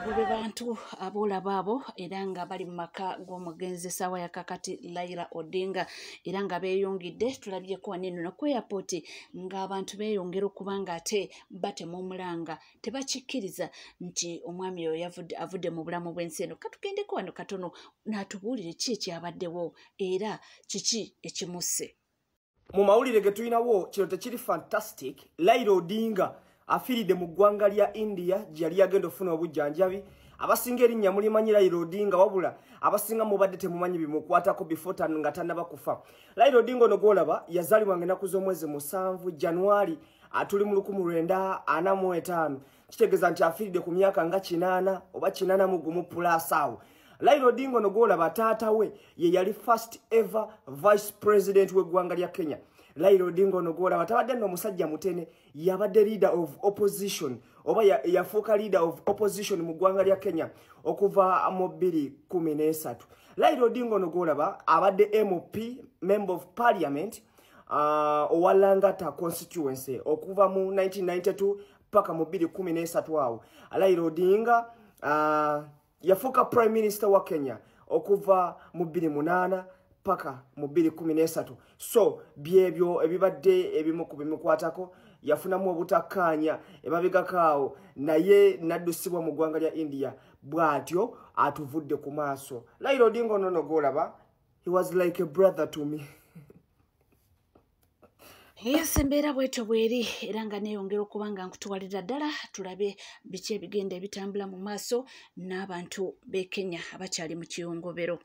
Abo be bantu aboolaba abo, era nga bali mu maka g'omugenzi essaawa ya kakati Raila Odinga, era nga beeyongedde. Tulabyeko wano eno ku airport ng'abantu beeyongera okuba nga ate batema omulanga, tebakikkiriza nti omwami oyo avudde mu bulamu bw'ensi eno. Katugendeko wano katono n'atubuulire ki ekyabaddewo era kiki ekimusse. Mu mawulire ge tulinawo, kino tekiri fantastic. Raila Odinga afiiridde mu ggwanga lya India gye yali agenda okufuna obujjanjabi. Abasinga erinnya mulimanyi Raila Odinga, wabula abasinga mubadde temumanyi bimukwatako before nga tannaba kufa. Raila Odinga ono gw'olaba yazaalibwa ng'ennaku z'omwezi 7 January, atuli mu 1945. Kitegeeza nti afiiridde ku myaka nga 80 oba 81 plus awo. Raila Odinga ono gw'olaba, taata we ye yali first ever vice president w'eggwanga lya Kenya. Raila Odinga ono gw'olaba tabadde nno omusajja mutene, yabadde leader of opposition oba yafuuka leader of opposition mu ggwanga lya Kenya okuva mu 2013. Raila Odinga ono gw'olaba abadde MP, member of parliament, owa Langata constituency okuva mu 1992 paka mu 2013 awo. Raila Odinga yafuuka prime minister wa Kenya okuva mu 2008 paka mu 2013. So byebyo ebibadde ebimu ku bimukwatako. Yafunamu obutakkaanya emabegako awo, naye naddusibwa mu ggwanga lya India, bw'atyo atuvudde ku maaso. Raila Odinga ono gw'olaba, he was like a brother to me. Yes, embeera bwetyo bweri, era nga neeyongera okuba nga nkutuwalira ddala tulabe biki ebigenda ebitambula mu maaso n'abantu b'e Kenya abakyali mu kiyongobero.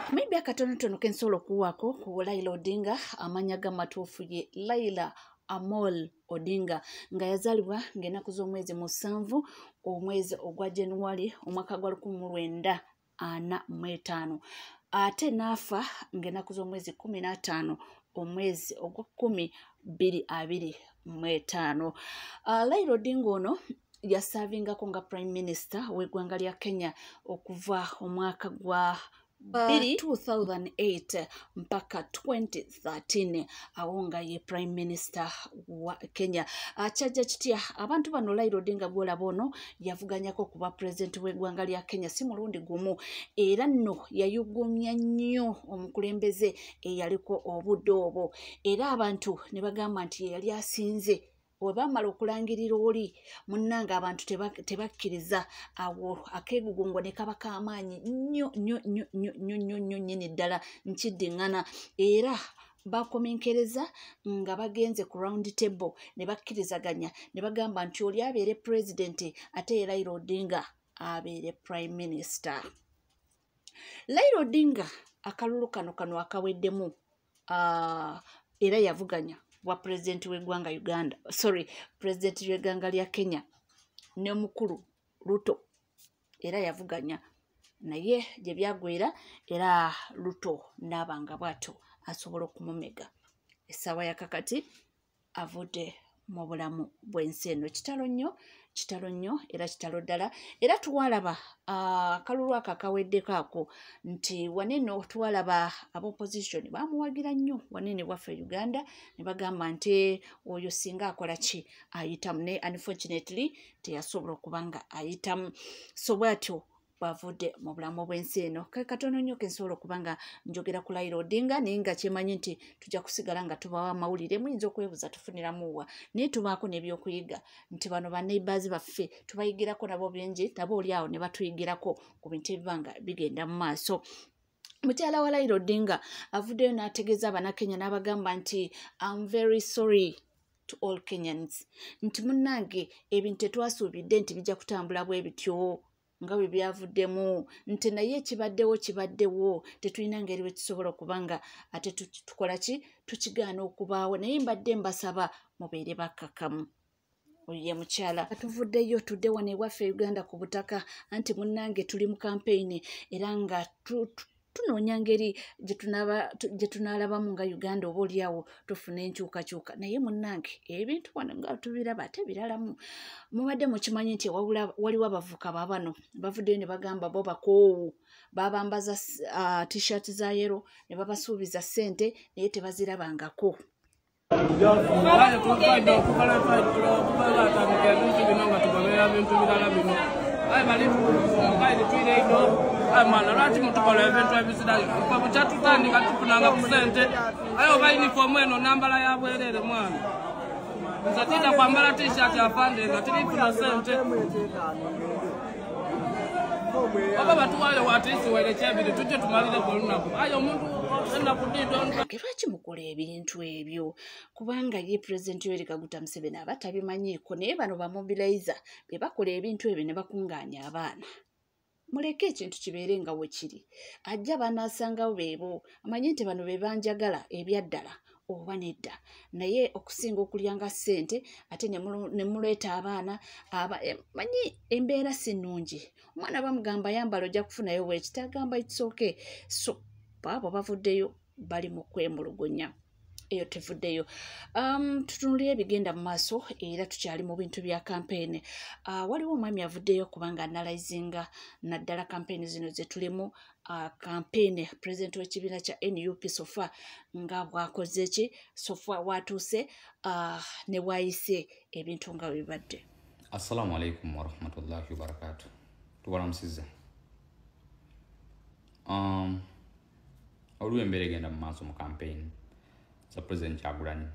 Maybe akatonotono kensobola okuwaako ku Raila Odinga. Amannya g'amatuufu ye Raila Amolo Odinga, nga yazaalibwa ng'ennaku z'omwezi 7 omwezi ogwa January omwaka gwa 1945, ate n'afa ng'ennaku z'omwezi 15 omwezi ogwa 10 2025. Raila Odinga ono yasaavingako nga prime minister w'eggwanga lya Kenya okuva omwaka gwa 2008 mpaka 2013, awo nga ye prime minister wa Kenya. Kyajja kitya abantu bano? Raila Odinga gwolaba ono yavuganyako kuba president w'eggwanga lya Kenya si mulundi gumu, era nno yayugumya nnyo omukulembeze eyaliko obudde obwo, era abantu ne bagamba nti ye yali asinze. Bwe bamala okulangirira oli munnange, abantu tebakkiriza, awo akeegugungo ne kaba k'amaanyi nnyo nnyo nnyo nnyo nnyo nnyo nnyo nnyini ddala nkiddiŋŋana, era bakomenkereza nga bagenze ku round table ne bakkirizaganya ne bagamba nti oli abeere president ate ye Raila Odinga abeere prime minister. Raila Odinga akalulu kano akaweddemu, era yavuganya bwa president w'eggwanga Uganda, sorry, president w'eggwanga lya Kenya ne mukulu Ruto, era yavuganya naye gye byagwera, era Ruto n'abanga bw'atyo asobola okumumega. Essaawa ya kakati avudde mu bulamu bw'ensi eno. Kitalo nnyo, kitalo nnyo, era kitalo ddala. Era tuwalaba akalulu ako akaweddeko ako nti waneno tuwalaba ab'opposition bamuwagira nnyo wanene waffe Uganda, ne bagamba nti oyo singa akola ki ayitamu, naye unfortunately teyasobola okuba nga ayitamu. So bw'atyo bwavudde mu bulamu bw'ensi eno. Katono nnyo kensobola okuba nga njogera ku Raila Odinga, naye nga kyemanyi nti tujja kusigala nga tubawa amawulire. Muyinza okwebuuza tufuniramu wa, naye tubaako n'ebyokuyiga nti bano ba neighbors baffe tubayigirako nabo bingi, nabo oli awo ne batuyigirako ku bintu ebiba nga bigenda mu maaso. Mukyala wa Raila Odinga avuddeyo n'ategeeza Abannakenya n'abagamba nti I'm very sorry to all Kenyans, nti munnange ebintu tetwasuubidde nti bijja kutambula bwe bityo nga bwe byavuddemu, nti naye ekibaddewo kibaddewo, tetulina ngeri bwe kisobola okuba nga ate tukola ki tukigaana okubaawo, naye mbadde mbasaba mubeere bakkakkamu. Oyo ye mukyala. Tuvuddeyo tudde wano ewaffe Uganda ku butaka, anti munnange tuli mu kampeyini era nga tunoonya ngeri gye tunaalabamu nga Uganda oba oliawo tufuna enkyukakyuka. Naye munnange ebintu wano nga tubiraba ate biralamu. Mubadde mukimanyi nti waliwo abavuka baabano bavuddeyo ne bagamba bo bakoowu, babambaza t-shirt za yellow ne babasuubiza ssente naye tebazirabangako. Mwana lwaki mutukola ebintu ebizirayo bwe kyatutandika tufunanga ku ssente, aye oba yunifoomu eno nambala ya bwereere. Mwana, nze tijja kwambala t-shirt afande nga tirifuna ssente. Oba batuwayo watiisi waire kyebiri tujje tumalireko olunaku, aye omuntu ennaku ddiido. Lwaki mukola ebintu ebyo? Kubanga ye Pulezidenti Yoweri Kaguta Museveni aba tabimanyiiko, naye bano bamobilizer be bakola ebintu ebyo ne bakungaanya abaana. Muleke ekintu kibeere nga we kiri, ajja banaasangawo beebo amanye nti bano be banjagala ebyaddala oba nedda. Naye okusinga okulyanga ssente ate ne muleeta abaana aba manyi embeera si nnungi. Omwana bamugamba yambala ojja kufunayo bwekiti, agamba it's okay. So baabo bavuddeyo bali mu kwemulugunya. Eyo tevuddeyo. Tutunulire ebigenda mu maaso era tukyali mu bintu bya kampeyini. Waliwo omwami avuddeyo kubanga analyzinga naddala kampeyini zino ze tulimu, kampeyini pulezidenti w'ekibiina kya NUP so far nga bw'akoze ki, so far watuuse ne bw'ayise ebintu nga bwe bibadde. Assalamu alaikum warahmatullahi wabarakatuh. Tubalamusiza. Waliwo embeera egenda mu maaso mu campaign za President Kyagulanyi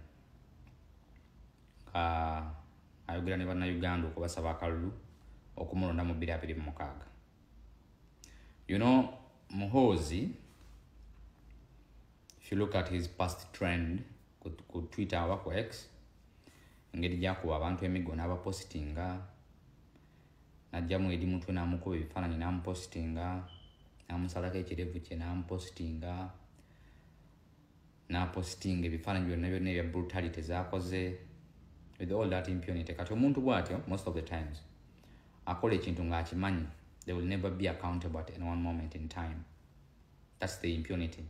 nga ayogera ne Bannayuganda okubasaba akalulu okumulonda mu 2026. Muhoozi, if you look at his past trend ku Twitter oba ku X, engeri gyakuba abantu emiggo n'abapositinga, n'ajjamu Eddie Mutwe n'amukuba ebifaananyi n'amupositinga, n'amusalako ekirevu kye n'amupositinga, n'apositinga ebifaananyi byonna byonna ebya brutality z'akoze with all that impunity. Kati omuntu bw'atyo most of the times akola ekintu ng'akimanyi they will never be accountable at any one moment in time. That's the impunity.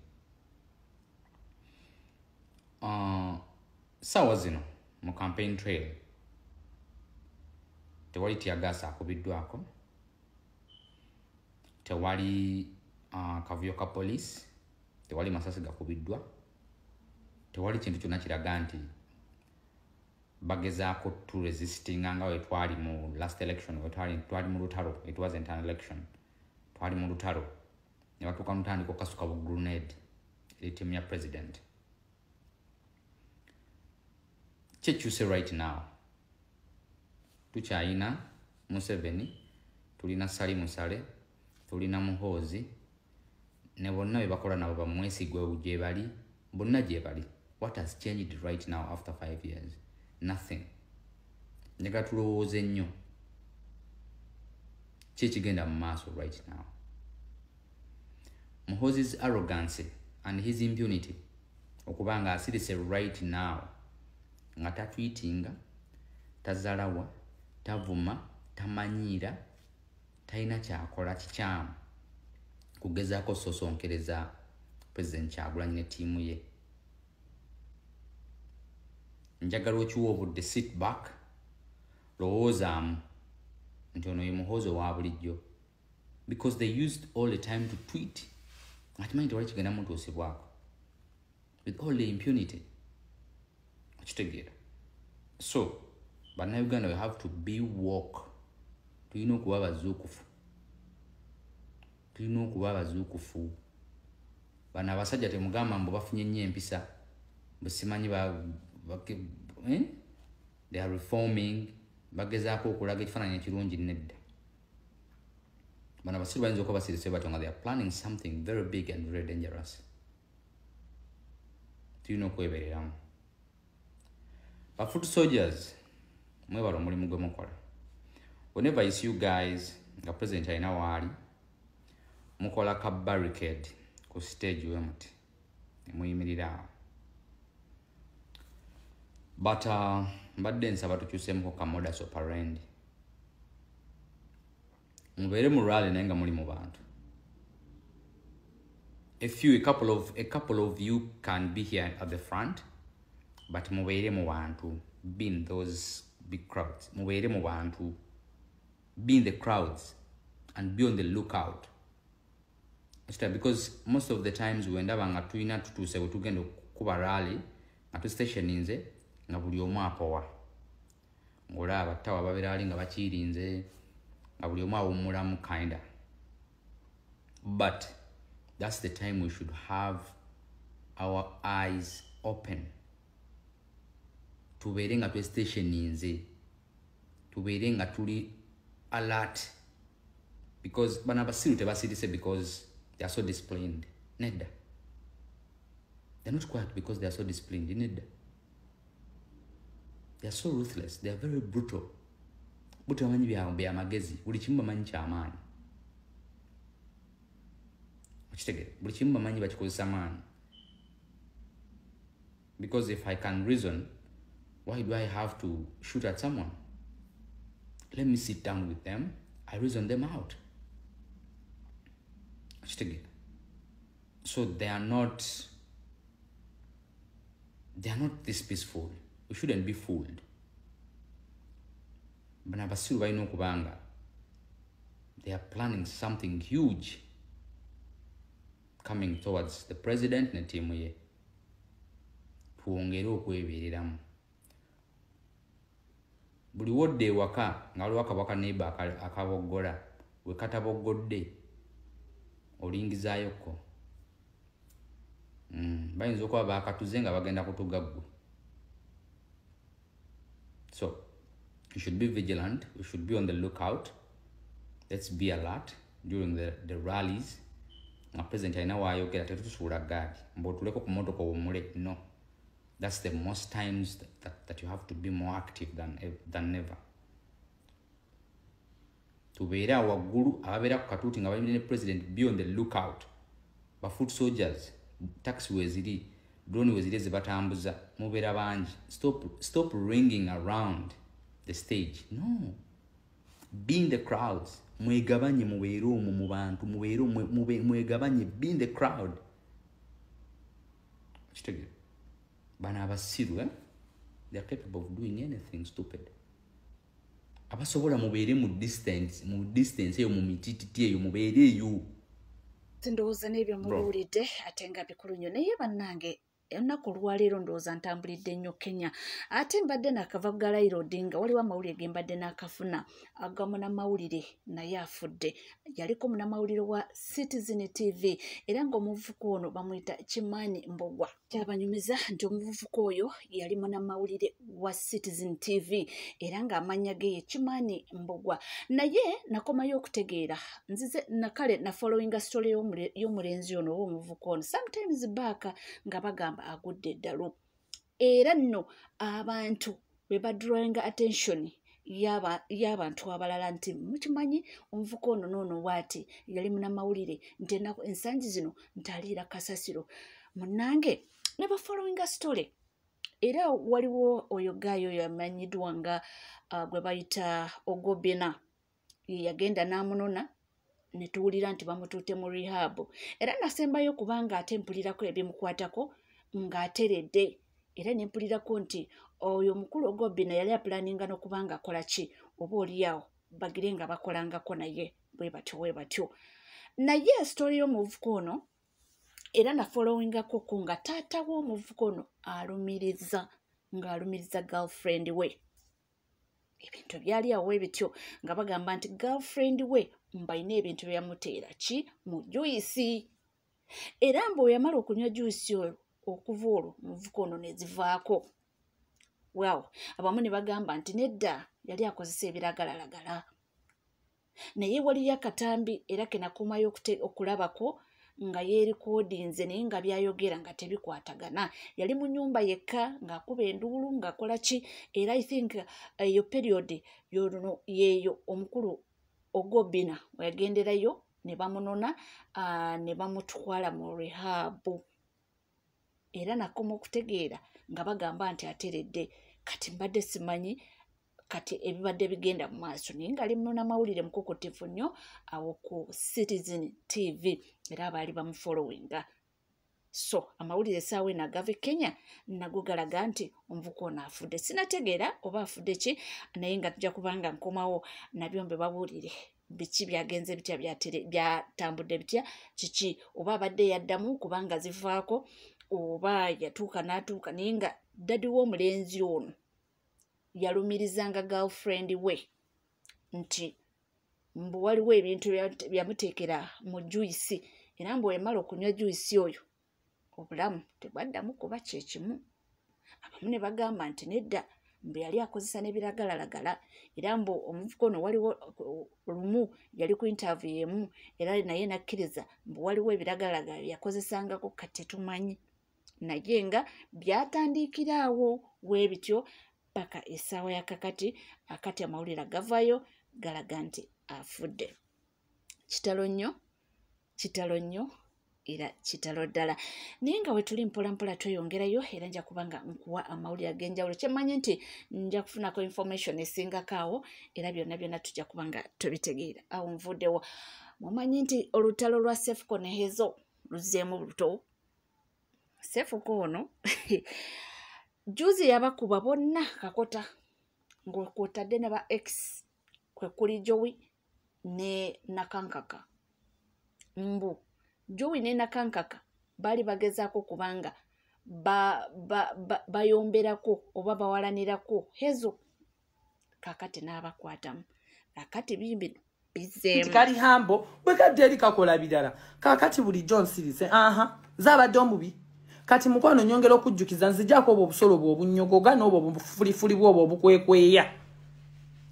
Sawa zino mu campaign trail tewali teargas akubiddwako, tewali kavuyo ka police, tewali masasi gakubiddwa, tewali kintu kyonna kiraga nti bagezaako to resistinga nga we twali mu last election, we twali mu lutalo. It wasn't an election, twali mu lutalo ne batuuka mutandika okukasuka bu grenade eri ttiimu ya president. Kyekyuse right now? Tukyayina Museveni, tulina Salim Saleh, tulina Muhoozi ne bonna be bakola nabo bamwesigwe gye bali, bonna gye bali. What has changed right now after 5 years? Nothing. Njagala tulowooze nnyo ki ekigenda mu maaso right now. Muhoozi's arrogance and his impunity okuba nga asirise right now nga tatwitinga, tazalawa, tavuma, tamanyiira, talina kyakola kikyamu kugezaako sosonkereza President Kyagulanyi ne ttiimu ye. Njagala okiwa obudde, sit back, lowoozaamu nti ono ye Muhoozi owa bulijjo, because they used all the time to tweet akimanyi tewali kigenda mutuusibwako with all the impunity. Okitegeera? So Bannayuganda, we have to be woke. Tulina okuba abazuukufu, tulina okuba abazuukufu. Bano abasajja temugamba mbu bafunye nnyo empisa, bwe simanyi eh? They are reforming, bagezaako okulaga ekifaananyi ekirungi. Nedda, bano abasiru bayinza okuba basirise batyo nga they are planning something very big and very dangerous. Tulina okwebereramu. Ba foot soldiers, mwebala omulimu gwe mukola. Whenever I see you guys nga president alina waali, mukola ka barricade ku stage we muti nemuyimirira awo, but Mbadde nsaba tukyuseemuko ka modus operandi. Mubeere mu rally naye nga muli mu bantu. A few, a couple of you can be here at the front, but mubeere mu bantu. Be in those big crowds. Mubeere mu bantu. Be in the crowds and be on the lookout. Because most of the times wendaba nga tulina tutuuse we tugenda okukuba rally nga tustationinze nga buli omu apowa, ng'olaba abattawa babeera ali nga bakirinze nga buli omu awummulamu kinda. But that's the time we should have our eyes open. Tubeere nga twestationinze, tubeere nga tuli alert, because bano abasiru tebasirise because they are so disciplined. Nedda. They're not quiet because they are so disciplined. Nedda. They are so ruthless. They are very brutal. Bo tebamanyi byamagezi. Buli kimu bamanyi kyamaanyi. Okitegere? Buli kimu bamanyi bakikozesa maanyi. Because if I can reason, why do I have to shoot at someone? Let me sit down with them. I reason them out. Okitegere? So they are not this peaceful. We shouldn't be fooled. Bano abasiru balina okubanga they are planning something huge coming towards the president ne ttiimu ye. Twongere okwebeereramu. Buli wodde ewaka nga waliwo akabwa ka neighbor akaboggola, we kataboggodde olingizaayokko. Bayinza okuba baakatuze nga bagenda kutuga ggwe. So you should be vigilant. We should be on the lookout. Let's be alert during the rallies. Nga president alina waayogera tetutusuula gaadi mbw'otuleko ku mmotoka owummule. No. That's the most times that you have to be more active than never. Tubeere waggulu ababeera ku katuuti nga bayimiridde ne president, be on the lookout. Ba foot soldiers, taxi weeziri, drone weeziri ezibatambuza, mubeera bangi. Stop ringing around the stage. No. Be in the crowds. Mwegabanye, mubeere omwo mu bantu, mubeere mwegabanye, be in the crowd. Kitegeera? Bano abasiru, eh? They are capable of doing anything stupid. Abasobola mubeere mu distance eyo, mu mitititi eyo, mubeere eyo. Ndowooza n'ebyo mubiwulidde ate nga bikulu nnyo, naye bannange olunaku olwaleero ndowooza ntambulidde nnyo Kenya. Ate mbadde naakava ku Raila Odinga, waliwo amawulire ge mbadde naakafuna aga munnamawulire naye afudde. Yaliko munnamawulire wa Citizen TV era ng'omuvubuka ono bamuyita Kimani Mbogwa. Kyabanyumiza nti omuvubuka oyo yali munnamawulire wa Citizen TV era ng'amannya ge ye Kimani Mbogwa. Naye nakomayo okutegeera, nzize nakale na followinga story y'omulenzi ono oba omuvubuka ono sometimes back nga bagamba agudde eddalu. Era nno abantu bwe badrawinga attention y'abantu abalala nti mukimanyi omuvubuka ono noono bw'ati yali munnamawulire, nti ensangi zino ntaliira kasasiro. Munnange ne bafollowinga story. Era waliwo oyo gaayo oyo amanyiddwa nga gwe bayita Ogobina, ye yagenda n'amunona ne tuwulira nti bamututte mu rehab. Era nasembayo kubanga ate mpulirako ebimukwatako ng'ateredde, era ne mpulirako nti oyo omukulu Ogobina yali apulaninga n'okubanga akola ki, oba oliawo bagire nga bakolangako naye bwe batyo bwe batyo. Naye story y'omuvubuka ono era nafollowingako ko nga taata w'omuvubuka ono ng'alumiriza girlfriend we. Ebintu byali awo ebityo nga bagamba nti girlfriend we mbalina ebintu bye yamuteera ki mu juice. Era mbu bwe yamala okunywa juice oyo okuva olwo omuvubuka ono ne zivaako. Well, abamu ne bagamba nti nedda yali akozesa ebiragalalagala. Naye waliyo akatambi era ke nakomayo okulabako nga yeerikodinze naye nga byayogera nga tebikwatagana. Yali mu nnyumba yekka ng'akuba enduulu ng'akola ki, era I think eyo period yono yeeyo omukulu Ogobina we yagenderayo ne bamunona ne bamutwala mu rehab. Era nakoma okutegeera nga bagamba nti ateredde. Kati mbadde simanyi kati ebibadde bigenda mu maaso, naye nga ali munnamawulire mukukuutivu nnyo awo ku Citizen TV, era abaali bamufollowinga. So amawulire essaawa eno agava e Kenya nago galaga nti omuvubuka ono afudde. Sinategeera oba afudde ki, naye nga tujja kubanga nkomawo nabyo mbibabuulire biki byagenze bitya, byatambudde bitya, kiki oba abadde yaddamu kubanga zivaako oba yatuuka n'atuuka. Naye nga ddadi w'omulenzi ono yalumirizanga girlfriend we nti mbu waliwo ebintu byamuteekera mu juice, era mbu wemala okunywa juice oyo obulamu tebwaddamu kuba kyekimu. Abamu ne bagamba nti nedda, mbu yali akozesa n'ebiragalalagala, era mbu omuvubuka ono waliwo lumu yali ku interview emu era naye nakkiriza mbu waliwo ebiragalalagala byakozesangako, kati tetumanyi, naye nga byatandikira awo weebityo paka essaawa ya kakati. Akati amawulire gavaayo galaga nti afudde. Kitalo nnyo, kitalo nnyo, era kitalo ddala. Naye nga we tuli mpola mpola tweyongerayo, era nja kubanga nkuwa amawulire ag'enjawulo. Kyemmanyi nti nja kufunako information esingako awo, era byonna byonna tujja kubanga tubitegeera. Awo nvuddewo. Mumanyi nti olutalo lwa Sefuko ne Hezo luzzeemu luto. Sefuko ono juzi yabakuba bonna kakota, ng'okwotadde ne ba ex kwe kuli Jowi ne Nakankaka. Mbu Jowi ne Nakankaka baali bagezaako kubanga bayomberako oba bawalanirako Hezo, kakati n'abakwatamu. Kakati bibino bizzeemu. Kali hambo bwe kadde eri kakola birala. Kakati bulijjo nsirise aha zaabadde omubi. Kati mukwano nyongera okujjukiza nzijako obwo obusolo bwo obunnyogoga n'obwo obufulifuli bw'obwo obukwekweya.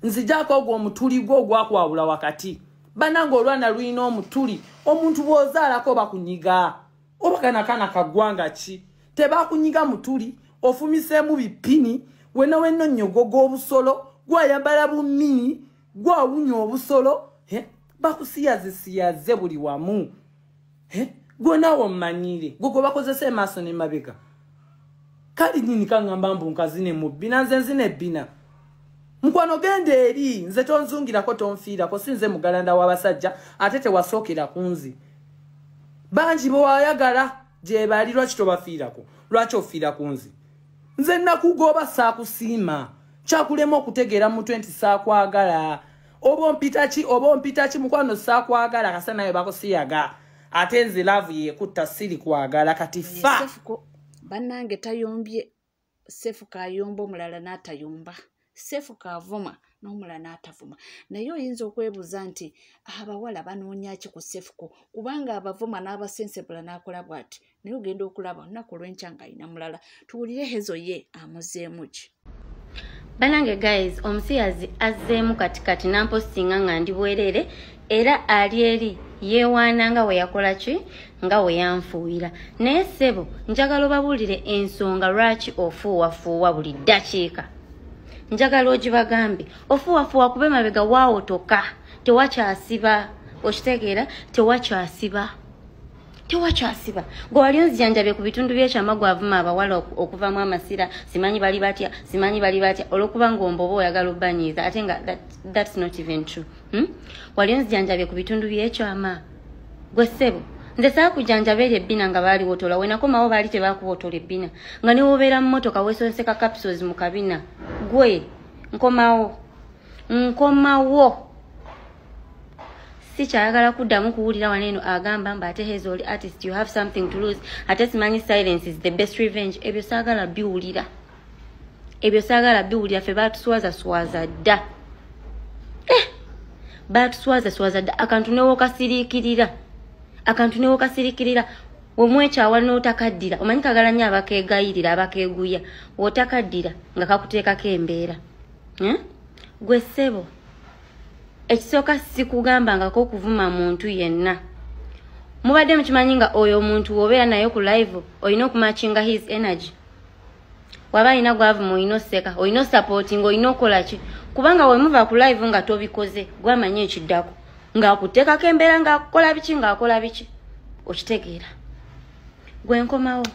Nzijako ogwo omutuli gwo ogwakwawula wakati. Banange olwana lulina omutuli, omuntu bw'ozaalako bakunyiga. Oba kana kana kaggwanga ki? Tebakunyiga mutuli, ofumiseemu bipini, wena wenna onnyogoga obusolo, gwayambala bumini, gwawunya obusolo, bakusiyazisiyaze buli wamu. Gwe naawe omanyire, gwe gwe bakozesa emaaso n'emabega. Kali nnyini kaŋŋamba mbu nkazine mu bbina, nze nzina ebbina. Mukwano genda eri, nze tonzungirako tonfiirako, si nze mugalanda w'abasajja, ate tewasookera ku nze. Bangi be wayagala gye bali, lwaki tobafiirako? Lwaki ofiira ku nze? Nze nakugoba saakusiima, kyakulema okutegeera mu mutwe nti saakwagala. Oba ompita ki mukwano saakwagala, kasa naye bakusiyaga. Ate nze love yekutta siri kwagala kati fa. Sefuko bannange tayombye. Sefuko ayomba omulala n'atayomba. Sefuko avuma n'omulala n'atavuma. Naye oyinza okwebuuza nti abawala banoonya ki ku Sefuko, kubanga abavuma n'abasensebula n'akola bw'ati, naye ogenda okulaba olunaku olw'enkya ng'alina mulala. Tuwulire Hezo ye amuzeemu ki. Banange guys, omusiyazi azzeemu katikati nampostinga nga ndi bwerere, era ali eri yeewaana nga we yakola ki, nga we yanfuuyira. Naye ssebo njagala obabuulire ensonga lwaki ofuuwafuuwa buli ddakiika. Njagala ogibagambe ofuuwafuuwa kuba emabega waawotoka, tewakyasiba, okitegeera, tewakyasiba. Tewakyasiba. Gwe wali onzijanjabye ku bitundu by'ekyama gwavuma abawala okuvamu amasira, simanyi bali batya, simanyi bali batya, olw'okuba ng'omboba oyagala obbanyiiza, ate nga that's not even true. Wali onzijanjabye ku bitundu by'ekyama. Gwe ssebo, nze saakujanjaba eri ebbina nga baliwotola, we nakomawo baali tebakuwotola ebbina, nga ne w'obeera mu mmotoka weesonseka capsules mu kabina. Gwe, nkomawo. Nkomawo. Sikyayagala kuddamu kuwulira wano eno agamba mbu ate Hezo oli artist, you have something to lose, ate simanyi silence is the best revenge. Ebyo saagala biwulira. Ebyo saagala biwulira, ffe baatuswazaswaza dda. Baatuswazaswaza dda. Akantu ne w'okasiriikirira. Akantu ne w'okasiriikirira. Wemwekyawa n'otakaddira. Omanyi kagala nnyo abakeegayirira, abakeeguya. W'otakaddira nga kakuteekako embeera. Gwe ssebo, ekisooka sikugambangako okuvuma muntu yenna. Mubadde mukimanyi nga oyo omuntu w'obeera naye ku live olina okumatchinga his energy. Waba alina gwavuma olina oseka, olina osupportinga, olina okola ki, kubanga wemuva ku live nga tobikoze gwamanyi ekiddako, ng'akuteekako embeera, ng'akola biki, ng'akola biki, okitegeera. Gwe nkomawo,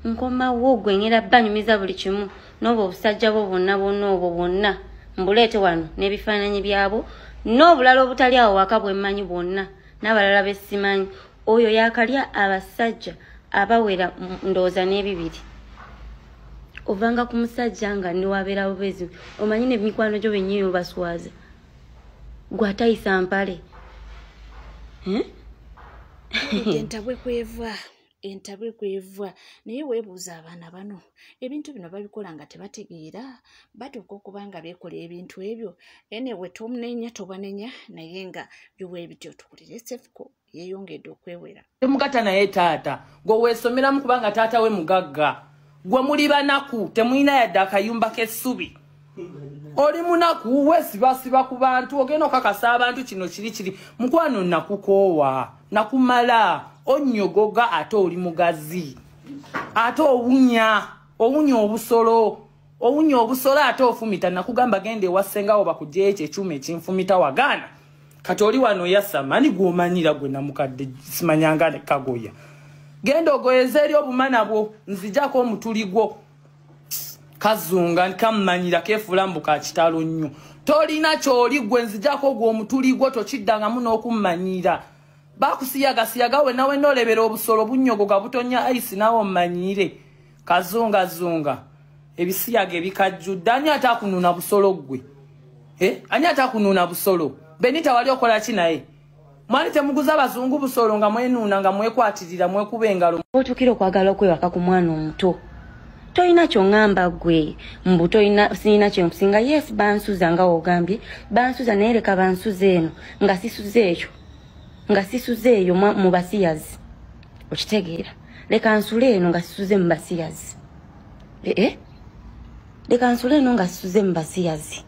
nkomawo gwe ngenda banyumiza buli kimu. N'obwo obusajja bwo bwonna bwonna obwo bwonna mbuleete wano n'ebifaananyi byabwo n'obulala obutali awo waka bwe mmanyi bwonna n'abalala be simanyi. Oyo yakalya abasajja abawera ndowooza n'ebibiri. Ovanga ku musajja nga newabeera bubeezi, omanyi n'emikwano gyo bennyini obaswaza. Gwe atayisa mpale. Entabwe kweva, entabwe kweva. Naye weebuuza abaana bano ebintu bino babikola nga tebategeera, batuuka okuba nga beekola ebintu ebyo. Anyway, tomunenya tobanenya, naye nga biwe ebityo. Tukulire Cephco yeeyongedde okwewera. Temugata naye taata gwe weesomeramu kubanga taata we mugagga. Gwe muli banaku, temulina yadde akayumba k'essubi. Oli munaku, weesibasiba ku bantu, ogenda okakasa abantu kino kiri kiri. Mukwano nakukoowa, nakumala, onnyogoga ate oli mugazi. Ate owunya, owunya obusolo, owunya obusolo ate ofumita. Nakugamba genda ewa ssengawo bakuggyeyo ekyo ekyuma ekinfumita, wagaana. Kati oli wano yasama, ani gw'omanyira gwe namukadde simanyanga ne kagoya. Genda ogoyeze eri obumana bwo, nzijako omutuli gwo. Kazunga nkammanyira keefuula mbu ka kitalo nnyo. Tolina ky'oli gwe, nzijako gwe omutuli gwo, tokiddangamu n'okummanyira. Bakusiyagasiyaga wenna wenna olebera obusolo bunnyogoga butonya ayisi naawe ommanyire. Kazungazunga ebisiyaga ebikajjudde. Ani ate akunuuna busolo ggwe? Ani ate akunuuna busolo? Benita wali okola ki naye? Mwali temuguza abazungu busolo nga mwenuuna nga mwekwatirira mwekuba engalo. Otuukira okwagala okwebaka ku mwana omuto. Toyina ky'oŋŋamba ggwe, mbu toyina, sirina kye nkusinga. Yes, bansuza nga w'ogambye, bansuza naye leka bansuze eno nga sisuze ekyo, nga sisuze eyo mu basiyazi. Okitegeera? Leka nsule eno nga sisuze mu basiyazi. Leka nsule eno nga sisuze mu basiyazi.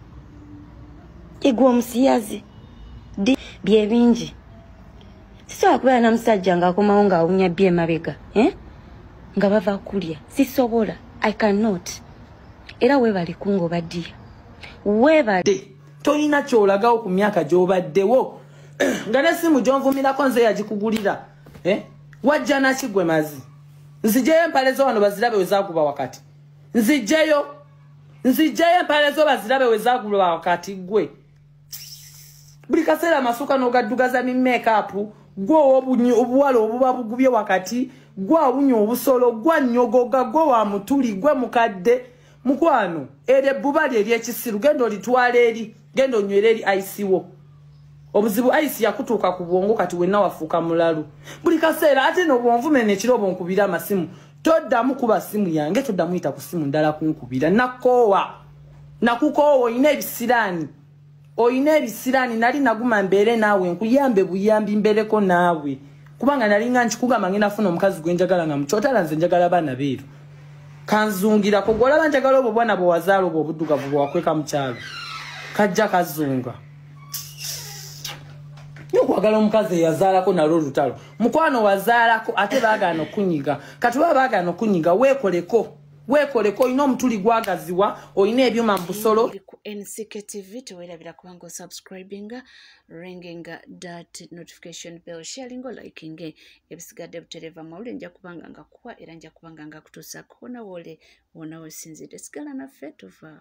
Egwe omusiyazi bye bingi. Sisobola kubeera na musajja ng'akomawo ng'awunya bye emabega, nga bava kulya. Sisobola. I cannot. Era weebale kungoba ddiya. Weebale. Tolina ky'olagawo ku myaka gy'obaddewo. Nga n'essimu gy'onvumirako nze yagikugulira. Wajja naki gwe mazi? Nziggyeyo empale zo wano bazirabe we zaakuba wakati. Nziggyeyo. Nziggyeyo empale zo bazirabe we zaakuba wakati gwe. Buli kaseera amasuka n'ogaddugaza mi make-up, gwe obuwala obuba bugubye wakati, gwe awunya obusolo, gwe annyogoga, gwe wa mutuli, gwe mukadde. Mukwano, eryo ebbuba lye ery'ekisiru, genda olitwala eri, genda onywere eri ayisiwo. Obuzibu ayisi yakutuuka ku bwongo kati wenna wafuuka mulalu. Buli kaseera ate n'obwonvume n'ekiro obunkubira amasimu. Toddamu kuba simu yange, toddamu yita ku simu ndala kunkubira. Nakoowa. Nakukoowa, olina ebisiraani. Olina ebisiraani, nali naguma mbeere naawe, nkuyambe buyambi mbeereko naawe. Kubanga nali nga nkikugamba ngenda funa omukazi gwe njagala nga mukyotala, nze njagala baana beeru. Kanzungirako, gwe olaba njagala obwo bwana bwe wazaala obwo obuddugavu bwe wakweka mu kyalo. Kajja kazunga. Okwagala omukazi eyazaalako nalwo olutalo. Mukwano wazaalako ate baagaana okunyiga. Kati baba baagaana okunyiga, weekoleko. Weekoleko, olina omutuli gwagaziwa, olina ebyuma mu busolo. Ku NCK TV teweerabira kubanga osubscribinga, ringinga that notification bell, sharing, liking. Ebisigadde butereva mawulire nja kubanga nga kuwa era nja kubanga nga kutuusaako wona woole wona wesinzidde. Sigala naffe tuva.